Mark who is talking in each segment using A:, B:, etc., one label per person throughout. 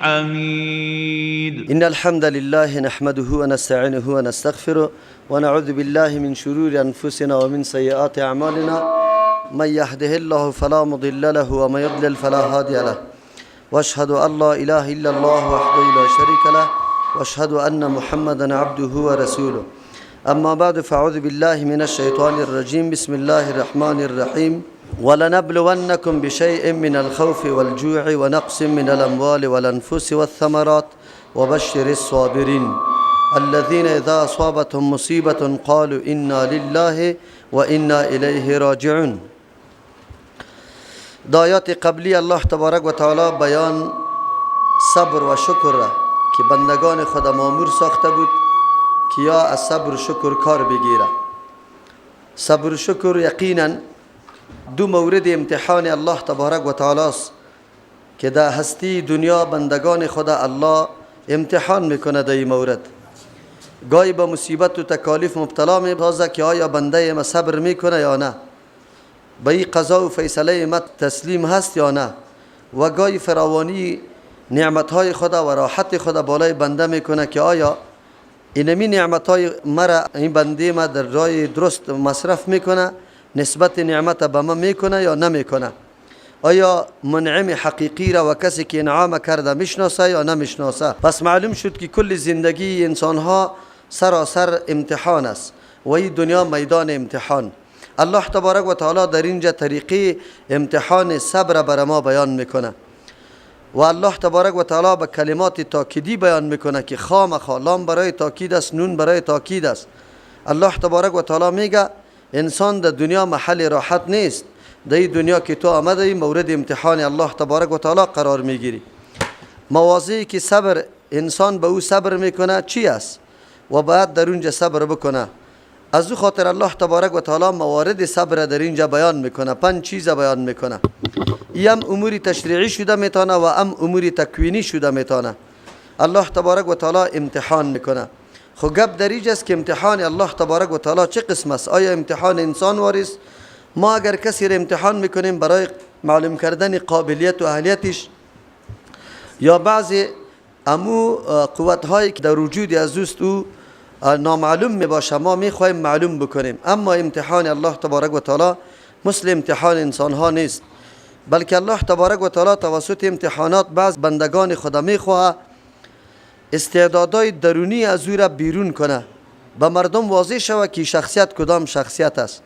A: حمید.
B: إن الحمد لله نحمده ونستعينه ونستغفره ونعوذ بالله من شرور أنفسنا ومن سيئات أعمالنا، من يهده الله فلا مضل له ومن يضلل فلا هادي له، واشهد أن لا إله إلا الله وحده لا شريك له، واشهد أن محمدا عبده ورسوله. أما بعد، فأعوذ بالله من الشيطان الرجيم. بسم الله الرحمن الرحيم. ولنبلونكم بشيء من الخوف والجوع ونقص من الأموال والأنفس والثمرات وبشر الصابرين الذين إذا أصابتهم مصيبة قالوا إنا لله وإنا إليه راجعون. د آیات قبلی الله تبارک و تعالی بیان صبر و شکر را که بندگان خود مامور ساخته بود که یا از صبر و شکر کار بگیره. صبر و شکر یقینا دو مورد امتحان الله تبارک و تعالی است که در هستی دنیا بندگان خود الله امتحان میکنه. در این مورد گاهی به مصیبت و تکالیف مبتلا میسازه که آیا بنده ما صبر میکنه یا نه، به این قضا و فیصله ما تسلیم هست یا نه، و گاهی فراوانی نعمتهای خدا و راحت خدا بالای بنده میکنه که آیا اینمی نعمتهای مرا این بنده ما در راه درست مصرف میکنه، نسبت نعمت به ما میکنه یا نمیکنه، آیا منعم حقیقی را و کسی که انعام کرده میشناسه یا نمیشناسه. پس معلوم شد که کل زندگی انسانها سراسر امتحان است و این دنیا میدان امتحان. الله تبارک و تعالی در اینجا طریقه امتحان صبر بر ما بیان میکنه و الله تبارک و تعالی به کلمات تاکیدی بیان میکنه که خامخا، لام برای تاکید است، نون برای تاکید است. الله تبارک و تعالی میگه انسان در دنیا محل راحت نیست، در این دنیا که تو آمده ای مورد امتحان الله تبارک و تعالی قرار میگیری. مواضعی که صبر انسان به او صبر میکنه چی است و باید در اونجا صبر بکنه. از او خاطر الله تبارک و تعالی موارد صبر در اینجا بیان میکنه، پنج چیز بیان میکنه. ای هم امور تشریعی شده میتونه و هم امور تکوینی شده میتونه. الله تبارک و تعالی امتحان میکنه. خو گپ در اینجا است که امتحان الله تبارک و تعالی چه قسم است؟ آیا امتحان انسان واریست؟ ما اگر کسی را امتحان میکنیم برای معلوم کردن قابلیت و اهلیتش یا بعضی امو قوت هایی که در وجود از اوست او نامعلوم میباشه، ما میخوایم معلوم بکنیم. اما امتحان الله تبارک و تعالی مثل امتحان انسان ها نیست، بلکه الله تبارک و تعالی توسط امتحانات بعض بندگان خدا میخواه استعدادهای درونی از او را بیرون کنه، به مردم واضح شود که شخصیت کدام شخصیت است.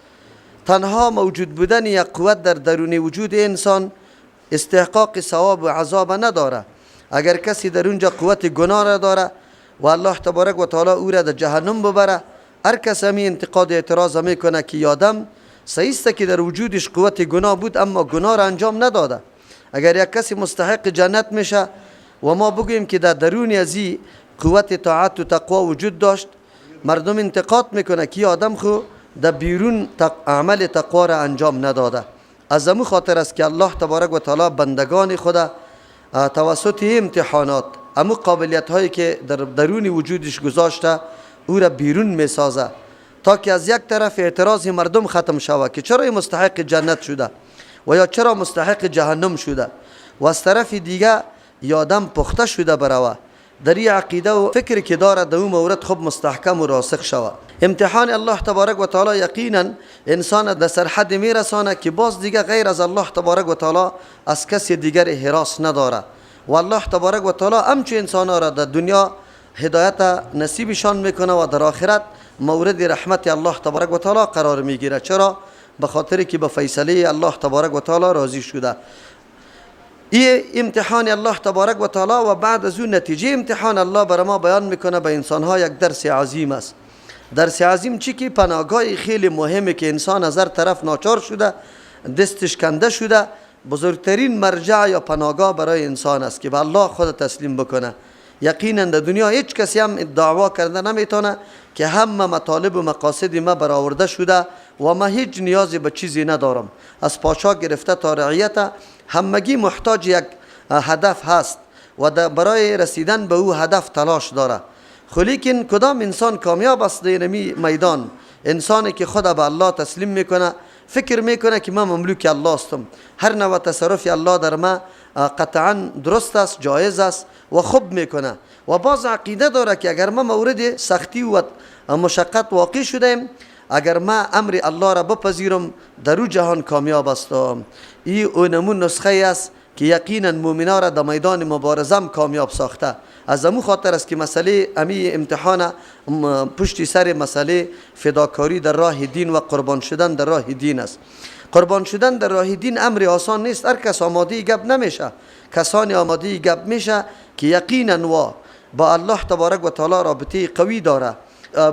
B: تنها موجود بودن یک قوت در درون وجود انسان استحقاق ثواب و عذاب نداره. اگر کسی در اونجا قوت گناه را داره و الله تبارک و تعالی او را در جهنم ببره، هر کس همی انتقاد اعتراض میکنه که یادم صحیح است که در وجودش قوت گناه بود اما گناه را انجام نداده. اگر یک کسی مستحق جنت میشه و ما بگوییم که در درون ازی قوت طاعت و تقوا وجود داشت، مردم انتقاد میکنه که آدم خو در بیرون عمل تقوا را انجام نداده. از امو خاطر است که الله تبارک و تعالی بندگان خود توسط امتحانات امو قابلیت هایی که در درون وجودش گذاشته او را بیرون میسازه تا که از یک طرف اعتراض مردم ختم شود که چرا مستحق جنت شده و یا چرا مستحق جهنم شده، و از طرف دیگه یادم پخته شده بروه در این عقیده و فکر که داره در اون مورد خوب مستحکم و راسخ شود. امتحان الله تبارک و تعالی یقینا انسان در سرحد میرسانه که باز دیگه غیر از الله تبارک و تعالی از کسی دیگر هراس نداره و الله تبارک و تعالی همچو انسان را در دنیا هدایت نصیبشان میکنه و در آخرت مورد رحمت الله تبارک و تعالی قرار میگیره. چرا؟ به خاطر که به فیصله الله تبارک و تعالی راضی شده. این امتحان الله تبارک و تعالی و بعد از اون نتیجه امتحان الله برای ما بیان میکنه به انسان ها یک درس عظیم است. درس عظیم چی؟ که پناهگاه خیلی مهمه که انسان از هر طرف ناچار شده، دستش کنده شده، بزرگترین مرجع یا پناهگاه برای انسان است که به الله خود تسلیم بکنه. یقینا در دنیا هیچ کسی هم دعوا کرده نمیتونه که همه مطالب و مقاصد ما برآورده شده و ما هیچ نیازی به چیزی ندارم. از پاشا گرفته تا رعیت همگی محتاج یک هدف هست و برای رسیدن به او هدف تلاش داره. خو لیکن کدام انسان کامیاب است در میدان؟ انسانی که خود به الله تسلیم میکنه، فکر میکنه که من مملوک الله هستم، هر نوع تصرف الله در ما قطعا درست است، جایز است و خوب میکنه. و باز عقیده داره که اگر ما مورد سختی و مشقت واقع شدیم، اگر ما امر الله را بپذیرم در او جهان کامیاب هستم. این اونمون نسخه است که یقینا مؤمنا را در میدان مبارزه کامیاب ساخته. از امو خاطر است که مسئله امی امتحان پشت سر مسئله فداکاری در راه دین و قربان شدن در راه دین است. قربان شدن در راه دین امر آسان نیست. هر کس آماده گپ نمیشه. کسانی آماده گپ میشه که یقینا و با الله تبارک و تعالی رابطه قوی داره،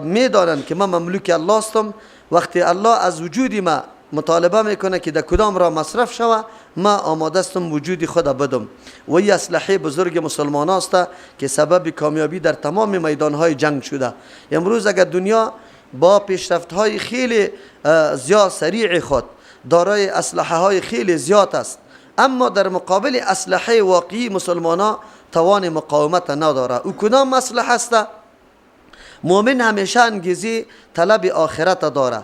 B: میدانند که من مملوک الله هستم. وقتی الله از وجود ما مطالبه میکنه که در کدام را مصرف شوه، ما آماده هستم وجود خود بدم. و این اسلحه بزرگ مسلمان است که سبب کامیابی در تمام میدانهای جنگ شده. امروز اگر دنیا با پیشرفت های خیلی زیاد سریع خود دارای اسلحه های خیلی زیاد است، اما در مقابل اسلحه واقعی مسلمان ها توان مقاومت نداره. او کدام اسلحه است؟ مؤمن همیشه انگیزه طلب آخرت داره.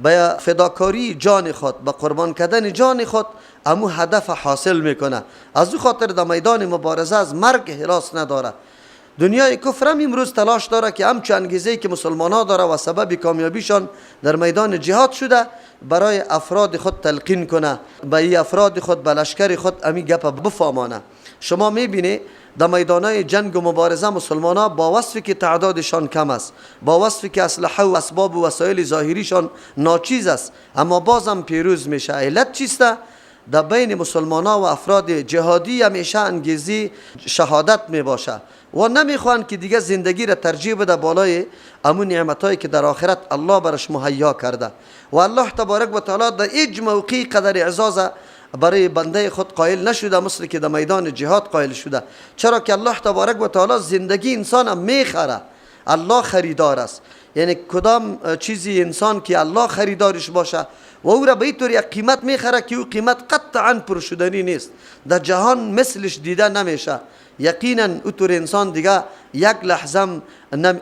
B: به فداکاری جان خود، به قربان کردن جان خود امو هدف حاصل میکنه. از او خاطر در میدان مبارزه از مرگ هراس نداره. دنیای کفر هم امروز تلاش داره که همچون انگیزه‌ای که مسلمان ها داره و سبب کامیابیشان در میدان جهاد شده برای افراد خود تلقین کنه، به ای افراد خود، به لشکر خود امی گپ بفهمانه. شما میبینی در میدانای جنگ و مبارزه مسلمان ها با وصفی که تعدادشان کم است، با وصفی که اسلحه و اسباب و وسایل ظاهریشان ناچیز است، اما بازم پیروز میشه. علت چیست؟ در بین مسلمان ها و افراد جهادی همیشه انگیزی شهادت می باشه و نمیخوان که دیگه زندگی را ترجیح بده بالای امون نعمتایی که در آخرت الله برش مهیا کرده. و الله تبارک و تعالی در هیچ موقعی قدر اعزاز برای بنده خود قائل نشده مثل که در میدان جهاد قائل شده. چرا که الله تبارک و تعالی زندگی انسان میخره، الله خریدار است. یعنی کدام چیزی انسان که الله خریدارش باشه و او را به این طور یک قیمت میخره که او قیمت قطعا پر شدنی نیست، در جهان مثلش دیده نمیشه. یقینا او طور انسان دیگه یک لحظه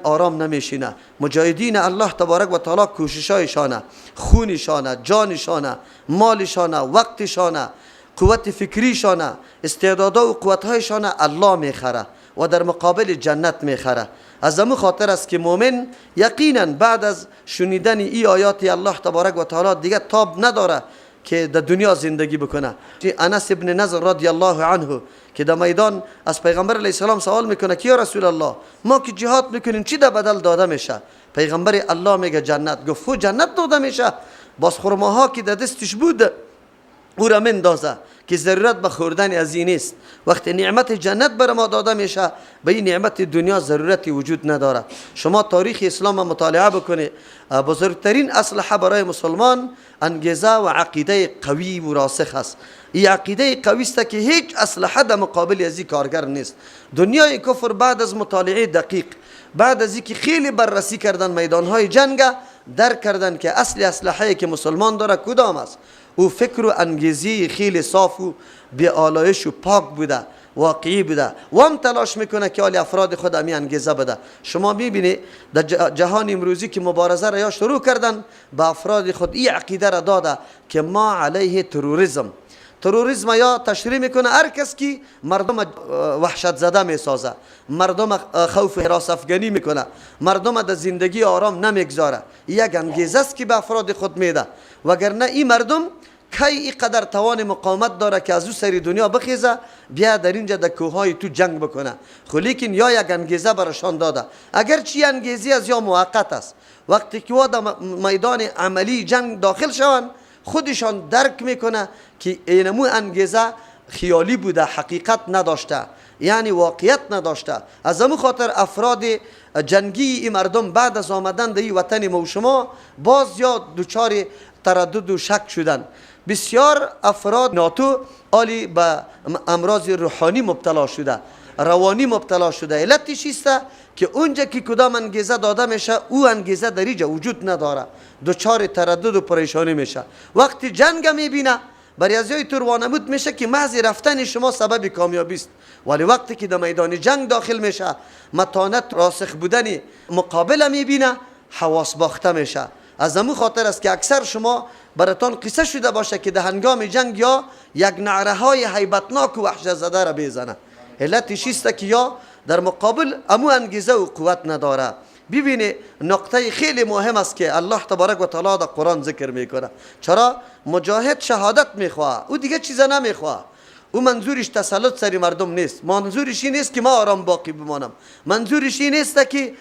B: آرام نمیشینه. مجاهدین الله تبارک و تعالی کوششایشانه، خونشانه، جانشانه، مالشانه، وقتشانه، قوت فکریشانه، استعدادها و قوتهایشانه الله میخره و در مقابل جنت میخره. از امو خاطر است که مؤمن یقینا بعد از شنیدن ای آیات الله تبارک و تعالی دیگه تاب نداره که در دنیا زندگی بکنه. انس ابن نضر رضی الله عنه که در میدان از پیغمبر علیه السلام سوال میکنه که یا رسول الله، ما که جهاد میکنیم چی در بدل داده میشه؟ پیغمبر الله میگه جنت. گفت خو جنت داده میشه. باز خرماها که در دستش بود او را مندازه که ضرورت به خوردن از این نیست. وقتی نعمت جنت بر ما داده میشه، به این نعمت دنیا ضرورتی وجود نداره. شما تاریخ اسلام مطالعه بکنید، بزرگترین اسلحه برای مسلمان انگیزه و عقیده قوی و راسخ است. این عقیده قوی است که هیچ اسلحه در مقابل از این کارگر نیست. دنیای کفر بعد از مطالعه دقیق، بعد از اینکه خیلی بررسی کردن میدانهای جنگ، درک کردن که اصل اسلحه که مسلمان داره کدام است. او فکر و انگیزی خیلی صاف و بی آلایش و پاک بوده، واقعی بوده و هم تلاش میکنه که آلی افراد خود امی انگیزه بده. شما میبینی در جهان امروزی که مبارزه را یا شروع کردن به افراد خود این عقیده را داده که ما علیه تروریسم، تروریسم یا تشریح میکنه هر کس که مردم وحشت زده میسازه، مردم خوف هراس افگنی میکنه، مردم در زندگی آرام نمیگذاره. یک انگیزه است که به افراد خود میده، وگرنه این مردم کی اینقدر توان مقاومت داره که از او سری دنیا بخیزه بیا در اینجا در کوههای تو جنگ بکنه. خو لیکن یا یک انگیزه برشان داده، اگر چی انگیزی از یا موقت است، وقتی که وا در میدان عملی جنگ داخل شوند خودشان درک میکنه که اینمو انگیزه خیالی بوده، حقیقت نداشته، یعنی واقعیت نداشته. از امو خاطر افراد جنگی این مردم بعد از آمدن در این وطن ما و شما باز یا دچار تردد و شک شدن. بسیار افراد ناتو آلی به امراض روحانی مبتلا شده، روانی مبتلا شده. علتش است که اونجا که کدام انگیزه داده میشه او انگیزه در اینجا وجود نداره، دچار تردد و پریشانی میشه. وقتی جنگ میبینه برای از یای طور وانمود میشه که محض رفتن شما سبب کامیابی است، ولی وقتی که در میدان جنگ داخل میشه متانت راسخ بودن مقابل میبینه، حواس باخته میشه. از امو خاطر است که اکثر شما براتان قصه شده باشه که در هنگام جنگ یا یک نعره های هیبتناک و وحشت زده را بزنه. علتش است که یا در مقابل امو انگیزه و قوت نداره. ببینی نقطه خیلی مهم است که الله تبارک و تعالی در قرآن ذکر میکنه. چرا مجاهد شهادت میخواه، او دیگه چیز نمیخواه. او منظورش تسلط سر مردم نیست، منظورش این نیست که ما آرام باقی بمانم، منظورش این نیست که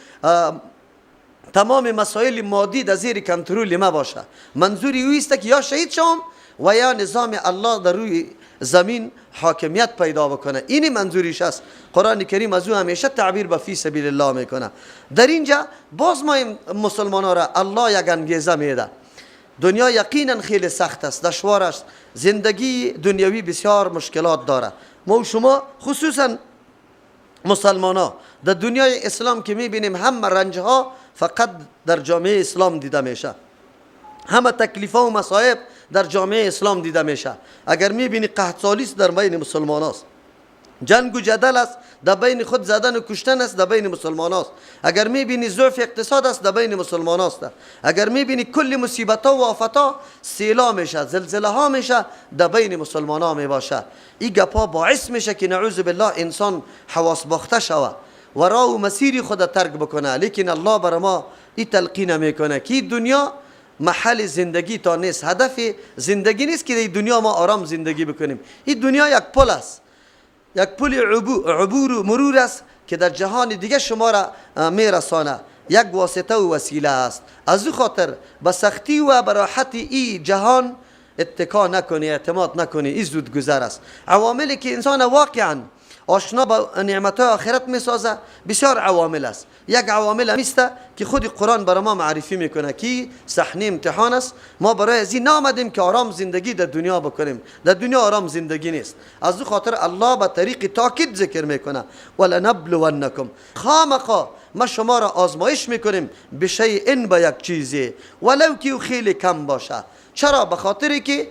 B: تمام مسائل مادی در زیر کنترل ما باشه. منظور او است که یا شهید شوم و یا نظام الله در روی زمین حاکمیت پیدا بکنه. این منظورش است. قرآن کریم از او همیشه تعبیر به فی سبیل الله میکنه. در اینجا باز ما مسلمان ها را الله یک انگیزه میده. دنیا یقینا خیلی سخت است، دشوار است، زندگی دنیوی بسیار مشکلات داره. ما و شما خصوصا مسلمان ها در دنیای اسلام که میبینیم همه رنج ها فقط در جامعه اسلام دیده میشه، همه تکلیف ها و مصائب در جامعه اسلام دیده میشه. اگر میبینی قحط سالی است در بین مسلمان هاست، جنگ و جدل است در بین خود، زدن و کشتن است در بین مسلمان هاست. اگر میبینی ضعف اقتصاد است در بین مسلمان هاست. اگر میبینی کل مصیبت ها و آفت ها، سیلا میشه، زلزله ها میشه، در بین مسلمان ها میباشه. این گپ ها باعث میشه که نعوذ بالله انسان حواس باخته شوه و راه و مسیر خود ترک بکنه. لیکن الله بر ما این تلقین میکنه که دنیا محل زندگی تا نیست، هدف زندگی نیست که در دنیا ما آرام زندگی بکنیم. این دنیا یک پل است، یک پل عبور و مرور است که در جهان دیگه شما را میرسانه، یک واسطه و وسیله است. از او خاطر به سختی و به راحت ای جهان اتکا نکنی، اعتماد نکنی، ای زود گذر است. عواملی که انسان واقعا آشنا با نعمت‌های آخرت میسازه بسیار عوامل است. یک عوامل است که خود قرآن برای ما معرفی میکنه که صحنه امتحان است. ما برای از این نامدیم که آرام زندگی در دنیا بکنیم، در دنیا آرام زندگی نیست. از او خاطر الله به طریق تاکید ذکر میکنه ولنبلونکم، خامخا ما شما را آزمایش میکنیم بشیء، به یک چیزی، ولو که خیلی کم باشه. چرا؟ به خاطر که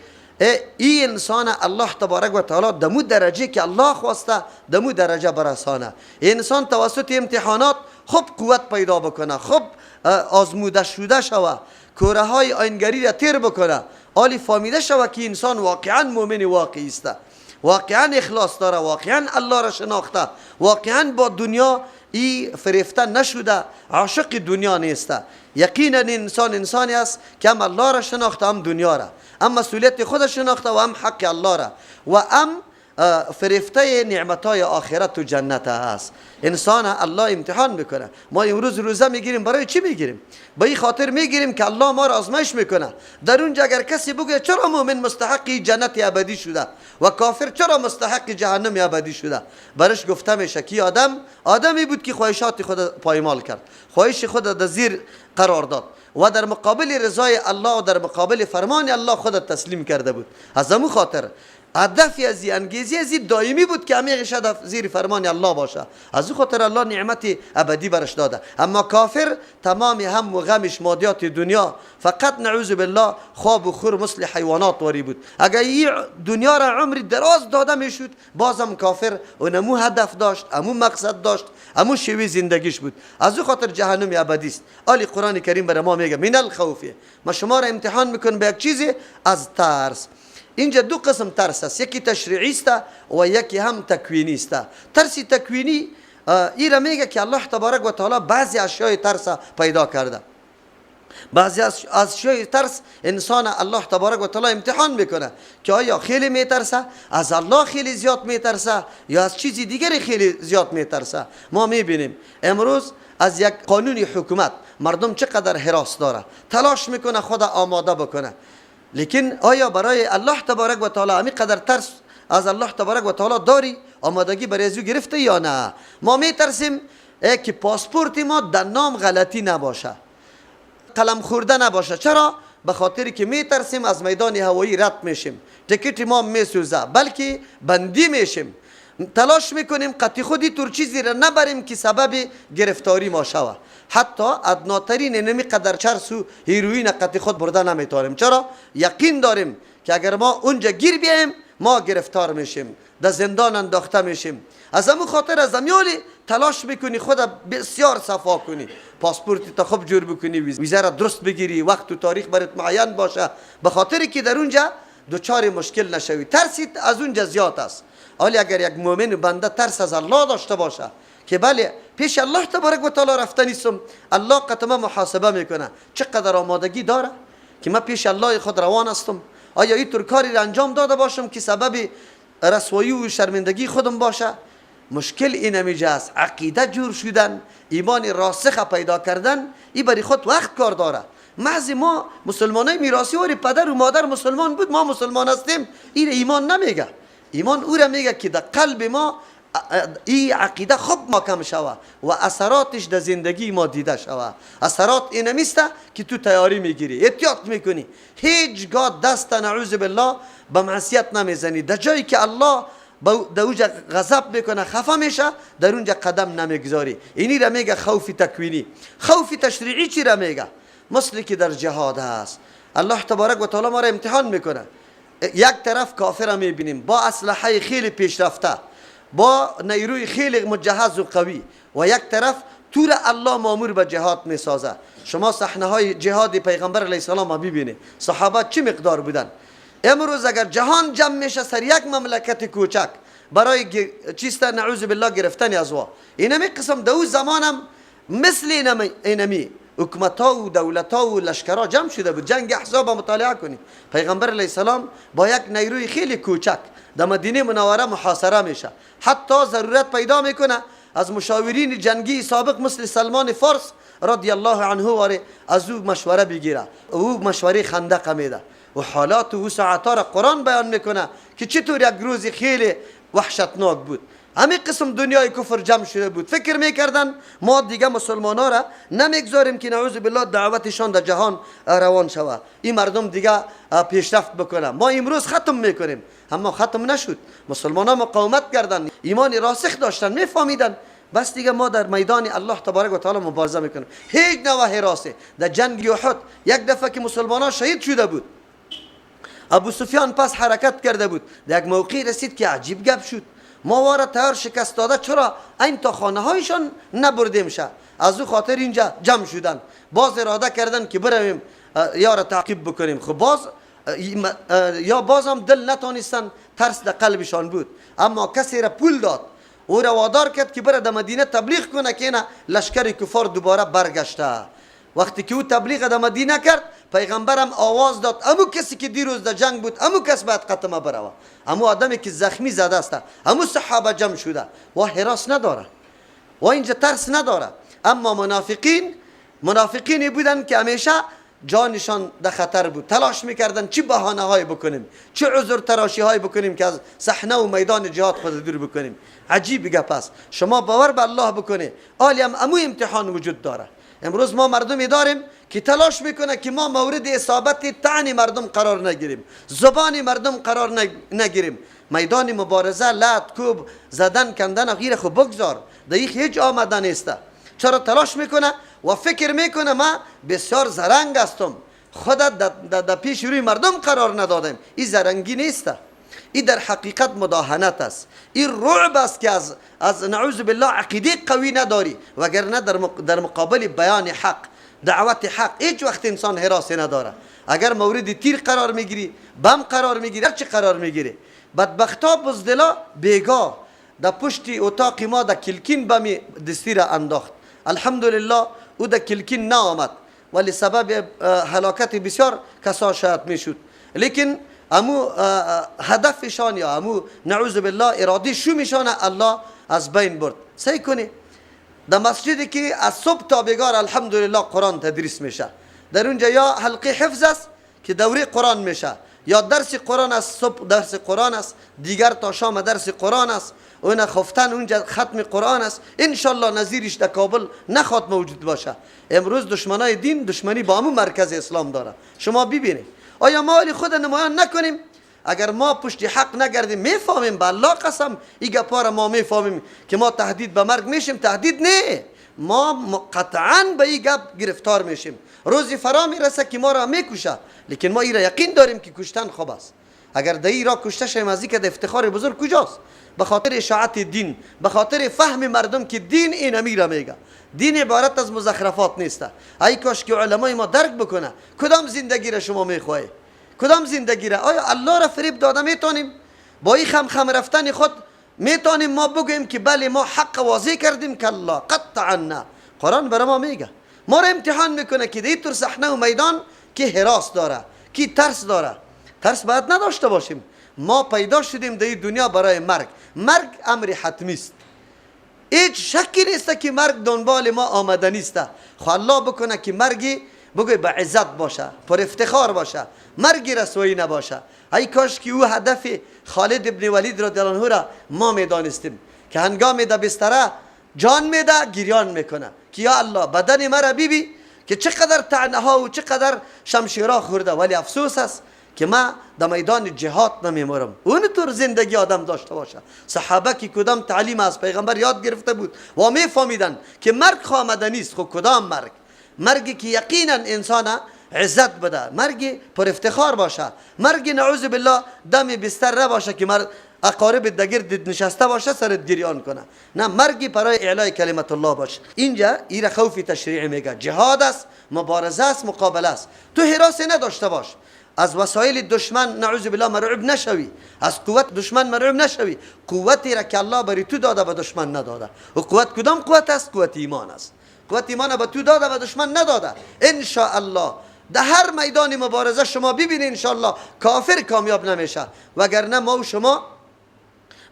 B: ای انسان الله تبارک و تعالی دمو درجه که الله خواسته دمو درجه برسانه. انسان توسط امتحانات خوب قوت پیدا بکنه، خوب آزموده شده شوه، کوره های آینگری را تیر بکنه، آلی فامیده شوه که انسان واقعا مؤمن واقعی است، واقعا اخلاص داره، واقعا الله را شناخته، واقعا با دنیا ای فریفته نشده، عاشق دنیا نیسته. یقینا انسان انسانی است که هم الله را شناخته، هم دنیا را، هم مسئولیت خود شناخته و هم حق الله را، و هم فریفته نعمتهای آخرت و جنت است. انسان الله امتحان میکنه. ما امروز روزه میگیریم، برای چی میگیریم؟ به این خاطر میگیریم که الله ما را آزمایش میکنه. در اونجا اگر کسی بگه چرا مؤمن مستحق جنت ابدی شده و کافر چرا مستحق جهنم ابدی شده، برش گفته میشه که آدم آدمی بود که خواهشات خود پایمال کرد، خواهش خود در زیر قرار داد و در مقابل رضای الله و در مقابل فرمان الله خود تسلیم کرده بود. از امو خاطر هدف از انگیزی از دائمی بود که همیشه در زیر فرمان الله باشه. از او خاطر الله نعمت ابدی برش داده. اما کافر تمام هم و غمش مادیات دنیا، فقط نعوذ بالله خواب و خور مثل حیوانات واری بود. اگر این دنیا را عمر دراز داده میشد، بازم کافر اونمو هدف داشت، امو مقصد داشت، امو شیوه زندگیش بود. از او خاطر جهنم ابدی است. آلی قرآن کریم بر ما میگه من الخوف، ما شما را امتحان میکنم به یک چیزی از ترس. اینجا دو قسم ترس است، یکی تشریعی است و یکی هم تکوینی است. ترس تکوینی این را میگه که الله تبارک و تعالی بعضی اشیای ترس پیدا کرده، بعضی از اشیای ترس انسان الله تبارک و تعالی امتحان میکنه که آیا خیلی میترسه از الله، خیلی زیاد میترسه، یا از چیزی دیگری خیلی زیاد میترسه. ما میبینیم امروز از یک قانون حکومت مردم چقدر هراس داره، تلاش میکنه خود آماده بکنه، لیکن آیا برای الله تبارک و تعالی همی قدر ترس از الله تبارک و تعالی داری، آمادگی برای ازو گرفته یا نه؟ ما میترسیم که پاسپورت ما در نام غلطی نباشه، قلم خورده نباشه. چرا؟ به خاطر که میترسیم از میدان هوایی رد میشیم، تکت ما میسوزه، بلکه بندی میشیم. تلاش میکنیم قطعی خودی تور چیزی را نبریم که سبب گرفتاری ما شوه. حتی ادناترین نمی قدر چرس و هیروئین قطعی خود برده نمیتونیم. چرا؟ یقین داریم که اگر ما اونجا گیر بیایم ما گرفتار میشیم، در زندان انداخته میشیم. از همون خاطر از امیالی تلاش میکنی خود بسیار صفا کنی، پاسپورت تا خوب جور بکنی، ویزا را درست بگیری، وقت و تاریخ برات معین باشه، به خاطر که در اونجا دچار مشکل نشوی. ترسیت از اونجا زیاد است. ولی اگر یک مؤمن بنده ترس از الله داشته باشه که بله پیش الله تبارک و تعالی رفته نیستم، الله قطمه محاسبه میکنه، چقدر آمادگی داره که من پیش الله خود روان هستم، آیا اینطور کاری را انجام داده باشم که سبب رسوایی و شرمندگی خودم باشه؟ مشکل این است، عقیده جور شدن، ایمان راسخ پیدا کردن، این برای خود وقت کار داره. محض ما مسلمانای میراثی واری پدر و مادر مسلمان بود، ما مسلمان هستیم، این ایمان نمیگه. ایمان او را میگه که در قلب ما این عقیده خوب محکم شوه و اثراتش در زندگی ما دیده شوه. اثرات اینمیسته که تو تیاری میگیری، احتیاط میکنی، هیچگاه دست نعوذ بالله به معصیت نمیزنی. در جایی که الله در اونجا غضب میکنه، خفه میشه، در اونجا قدم نمیگذاری. اینی را میگه خوف تکوینی. خوف تشریعی چی را میگه؟ مثل که در جهاد هست، الله تبارک و تعالی ما را امتحان میکنه. یک طرف کافر میبینیم با اسلحه خیلی پیشرفته، با نیروی خیلی مجهز و قوی، و یک طرف تور الله مامور به جهاد میسازه. شما صحنه های جهاد پیغمبر علیه السلام ببینید، صحابه چه مقدار بودن. امروز اگر جهان جمع میشه سر یک مملکت کوچک برای چیست نعوذ بالله گرفتن از وا، اینمی قسم دو زمانم مثل اینمی حکومت ها و دولت ها و لشکرها جمع شده بود. جنگ احزاب مطالعه کنی، پیغمبر علیه السلام با یک نیروی خیلی کوچک در مدینه منوره محاصره میشه، حتی ضرورت پیدا میکنه از مشاورین جنگی سابق مثل سلمان فارس رضی الله عنه واره از او مشوره بگیره. او مشوره خندق میده و حالات و ساعتها را قرآن بیان میکنه که چطور یک روز خیلی وحشتناک بود. همین قسم دنیای کفر جمع شده بود، فکر میکردن ما دیگه مسلمان ها را نمیگذاریم که نعوذ بالله دعوتشان در جهان روان شوه، این مردم دیگه پیشرفت بکنه، ما امروز ختم میکنیم. اما ختم نشد، مسلمان ها مقاومت کردن، ایمان راسخ داشتن، میفهمیدن بس دیگه ما در میدان الله تبارک و تعالی مبارزه میکنیم. هیچ نوع حراسه در جنگ احد یک دفعه که مسلمان ها شهید شده بود، ابو سفیان پس حرکت کرده بود، در یک موقعی رسید که عجیب گپ شد، ما واره تیار شکست داده، چرا این تا خانه هایشان نبردیم شه؟ از او خاطر اینجا جمع شدن، باز اراده کردن که برویم یا را تعقیب بکنیم. خب باز یا باز هم دل نتانستن، ترس در قلبشان بود. اما کسی را پول داد، او را وادار کرد که بره در مدینه تبلیغ کنه که نه لشکر کفار دوباره برگشته. وقتی که او تبلیغ در مدینه کرد، پیغمبرم آواز داد امو کسی که دیروز در جنگ بود، امو کس باید قتمه بروه، امو آدمی که زخمی زده است، امو صحابه جمع شده و حراس نداره و اینجا ترس نداره. اما منافقینی بودن که همیشه جانشان در خطر بود، تلاش میکردن چه بهانه های بکنیم، چه عذر تراشی های بکنیم که از صحنه و میدان جهاد خود دور بکنیم. عجیب گپ است. شما باور به الله بکنه، آلی هم امو امتحان وجود داره. امروز ما مردمی داریم که تلاش میکنه که ما مورد اصابت طعن مردم قرار نگیریم، زبان مردم قرار نگیریم. میدان مبارزه، لط، کوب زدن، کندن و غیره خو بگذار، در هیچ آمده نیست. چرا تلاش میکنه و فکر میکنه ما بسیار زرنگ هستم، خودت در پیش روی مردم قرار ندادم. این زرنگی نیست، این در حقیقت مداهنت است، این رعب است که از نعوذ بالله عقیده قوی نداری، وگرنه در مقابل بیان حق، دعوت حق، هیچ وقت انسان هراسی نداره. اگر مورد تیر قرار میگیری، بم قرار میگیری، هر چی قرار میگیری، بدبختا بزدلا بیگاه در پشت اتاق ما در کلکین بمی دستی را انداخت. الحمدلله او در کلکین نآمد، ولی سبب هلاکت بسیار کسا شاید میشد. لیکن امو هدفشان یا امو نعوذ بالله اراده شومشان الله از بین برد. سعی کنی در مسجدی که از صبح تا بگار الحمدلله قرآن تدریس میشه، در اونجا یا حلقه حفظ است که دوره قرآن میشه، یا درس قرآن است، صبح درس قرآن است، دیگر تا شام درس قرآن است، اون خفتن اونجا ختم قرآن است. انشالله نظیرش در کابل نخواد موجود باشه. امروز دشمنای دین دشمنی با همون مرکز اسلام داره. شما ببینید آیا ما خود نمایان نکنیم؟ اگر ما پشت حق نگردیم، میفهمیم به الله قسم این گپا را ما میفهمیم که ما تهدید به مرگ میشیم. تهدید نه، ما قطعا به این گپ گرفتار میشیم. روزی فرا میرسه که ما را میکشه، لیکن ما این را یقین داریم که کشتن خوب است. اگر در این راه کشته شویم از این افتخار بزرگ کجاست؟ به خاطر اشاعت دین، به خاطر فهم مردم که دین این امیره میگه. دین عبارت از مزخرفات نیست. ای کاش که علمای ما درک بکنه کدام زندگی را شما میخواهی، کدام زندگی را. آیا الله را فریب داده میتونیم؟ با این خم خم رفتن خود میتونیم ما بگوییم که بله ما حق واضح کردیم؟ کلا، قطعا نه. قرآن برای ما میگه، ما را امتحان میکنه که در طور صحنه و میدان که هراس داره، کی ترس داره. ترس باید نداشته باشیم. ما پیدا شدیم در دنیا برای مرگ. مرگ امر حتمی است، هیچ شکی نیست که مرگ دنبال ما آمده نیست. خو الله بکنه که مرگی بگوی به عزت باشه، پر افتخار باشه، مرگی رسوایی نباشه. ای کاش که او هدف خالد ابن ولید رضی الله عنه را ما میدانستیم که هنگام در بستره جان میده گریان میکنه که یا الله بدن مرا بیبی که چقدر طعنه ها و چقدر شمشیرها خورده، ولی افسوس است که ما در میدان جهاد نمیمرم. اون طور زندگی آدم داشته باشه. صحابه که کدام تعلیم از پیغمبر یاد گرفته بود و میفهمیدن که مرگ آمدنی است. خب کدام مرگ؟ مرگی که یقینا انسان عزت بده، مرگی پر افتخار باشه، مرگی نعوذ بالله دم بستر نباشه که مرگ اقارب دگرد نشسته باشه سرت گریان کنه. نه، مرگی برای اعلای کلمت الله باشه. اینجا ایره خوف تشریعی میگه، جهاد است، مبارزه است، مقابله است. تو هراس نداشته باش، از وسایل دشمن نعوذ بالله مرعوب نشوی، از قوت دشمن مرعوب نشوی. قوتی را که الله بری تو داده به دشمن نداده. و قوت کدام قوت است؟ قوت ایمان است. قوت ایمان به تو داده به دشمن نداده. ان شاء الله در هر میدان مبارزه شما ببینید ان شاء الله کافر کامیاب نمیشه. وگرنه ما و شما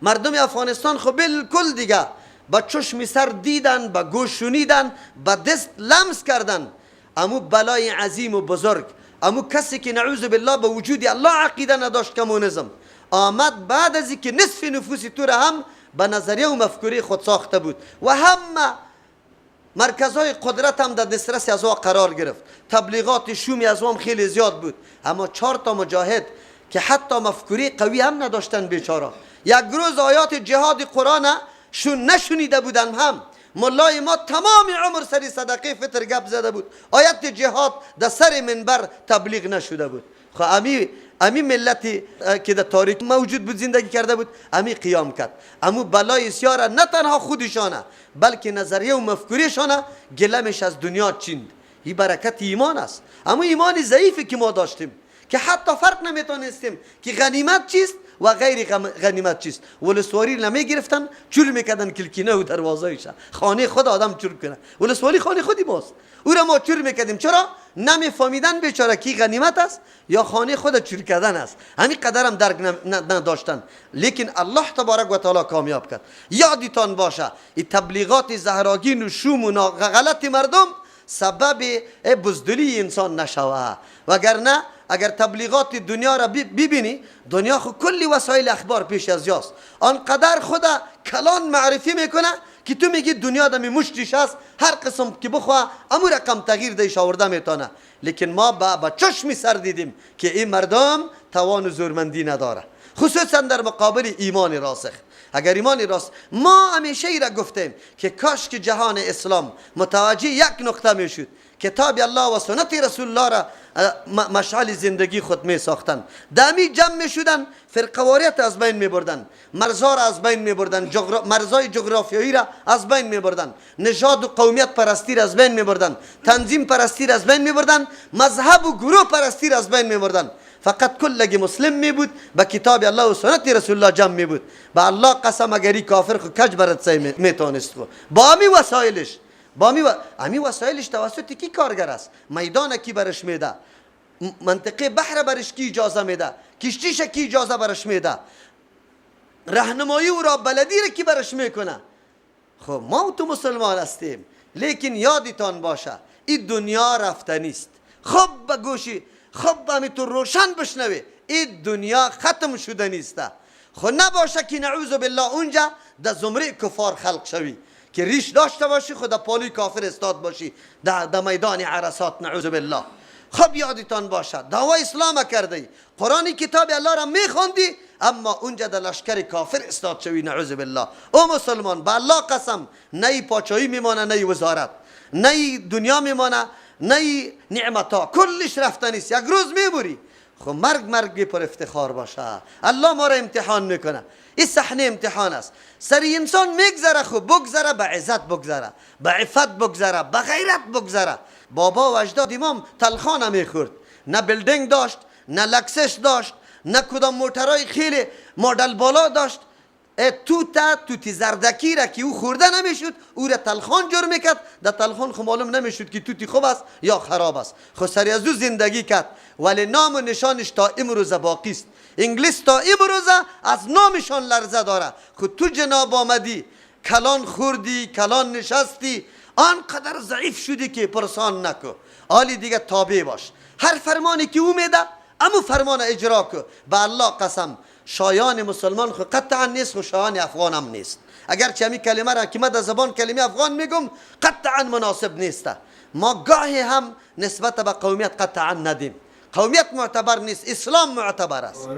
B: مردم افغانستان خب بالکل دیگه با چشم سر دیدن، با گوش شنیدن، با دست لمس کردن امو بلای عظیم و بزرگ، امو کسی که نعوذ بالله به وجود الله عقیده نداشت، کمونیسم آمد بعد از اینکه نصف نفوس تو را هم به نظریه و مفکوره خود ساخته بود و همه مرکزهای قدرت هم در دسترس از او قرار گرفت. تبلیغات شومی از او هم خیلی زیاد بود. اما 4 تا مجاهد که حتی مفکوره قوی هم نداشتن بیچاره، یک روز آیات جهاد قرآن شون نشنیده بودن، هم ملای ما تمام عمر سری صدقه فطر گپ زده بود، آیت جهاد در سر منبر تبلیغ نشده بود. خب امی ملتی که در تاریخ موجود بود زندگی کرده بود، امی قیام کرد. امو بلای سیاره نه تنها خودشانه بلکه نظریه و مفکوریشانه گلمش از دنیا چیند. این برکت ایمان است. امو ایمان ضعیفی که ما داشتیم که حتی فرق نمیتونستیم که غنیمت چیست و غیر غنیمت چیست. ولسواری نمی گرفتن، چور میکردن کلکینه و دروازه‌ایش، خانه خود آدم چور کنه. ولسوالی خانه خودی ماست، او را ما چور میکردیم. چرا؟ نمیفهمیدن بیچاره کی غنیمت است یا خانه خود چور کردن است. همین قدرم درک نداشتن. لیکن الله تبارک و تعالی کامیاب کرد. یادتان باشه این تبلیغات زهراگین و شوم و غلط مردم سبب بزدلی انسان نشوه. وگرنه اگر تبلیغات دنیا را ببینی، دنیا خو کلی وسایل اخبار پیش از یاست، آنقدر خدا کلان معرفی میکنه که تو میگی دنیا دمی مشتیش است، هر قسم که بخواه امو رقم تغییر دیش آورده میتونه. لیکن ما با چشم سر دیدیم که این مردم توان و زورمندی نداره، خصوصا در مقابل ایمان راسخ. اگر ایمان راست، ما همیشه ای را گفتیم که کاش که جهان اسلام متوجه یک نقطه میشد، کتاب الله و سنت رسول الله را مشعل زندگی خود می ساختن، دمی جمع می شدن، فرقواریت از بین می بردن، مرزها را از بین می بردن، مرزهای جغرافیایی را از بین می بردن، نژاد و قومیت پرستی را از بین می بردن، تنظیم پرستی را از بین می بردن، مذهب و گروه پرستی را از بین می بردن. فقط کلگی مسلم می بود، با کتاب الله و سنت رسول الله جمع می بود. با الله قسم اگری کافر خو کج برد سعی می تانست خو با امی وسایلش، با امی وسایلش توسط کی کارگر است؟ میدان کی برش میده؟ منطقه بحر برش کی اجازه میده؟ کشتیش کی اجازه برش میده؟ راهنمایی او را بلدی را کی برش میکنه؟ خب ما تو مسلمان هستیم، لیکن یادتان باشه این دنیا رفتنی است. خب به گوشی خب همی تو روشن بشنوی، این دنیا ختم شده نیست. خب نباشه که نعوذ بالله اونجا در زمره کفار خلق شوی که ریش داشته باشی خود پالوی کافر استاد باشی در میدان عرصات نعوذ بالله. خب یادتان باشه دعوای اسلام کرده، قرآن کتاب الله را میخوندی، اما اونجا در لشکر کافر استاد شوی نعوذ بالله. او مسلمان به الله قسم، نه پاچایی میمانه، نه وزارت، نه دنیا میمانه، نه نعمت ها، کلش رفتنی است. یک روز میبری. خو مرگ مرگی پر افتخار باشه. الله ما را امتحان میکنه، این صحنه امتحان است. سری انسان میگذره، خو بگذره به عزت، بگذره به عفت، بگذره به غیرت بگذره. بابا و اجداد امام تلخانه میخورد، نه building داشت، نه لکسس داشت، نه کدام موترهای خیلی مدل بالا داشت. توتا توتی زردکی را که او خورده نمیشد، او را تلخان جور میکرد. در تلخان خو معلوم نمیشد که توتی خوب است یا خراب است. خو سری از او زندگی کرد، ولی نام و نشانش تا امروز باقی است. انگلیس تا امروز از نامشان لرزه داره. خو تو جناب آمدی، کلان خوردی، کلان نشستی، آنقدر ضعیف شدی که پرسان نکو. آلی دیگه تابع باش، هر فرمانی که او میده امو فرمان اجرا کو. به الله قسم شایان مسلمان خو قطعا نیست، خو شایان افغان هم نیست. اگرچه همی کلمه را که من در زبان کلمه افغان میگم قطعا مناسب نیست. ما گاهی هم نسبت به قومیت قطعا ندیم. قومیت معتبر نیست، اسلام معتبر است.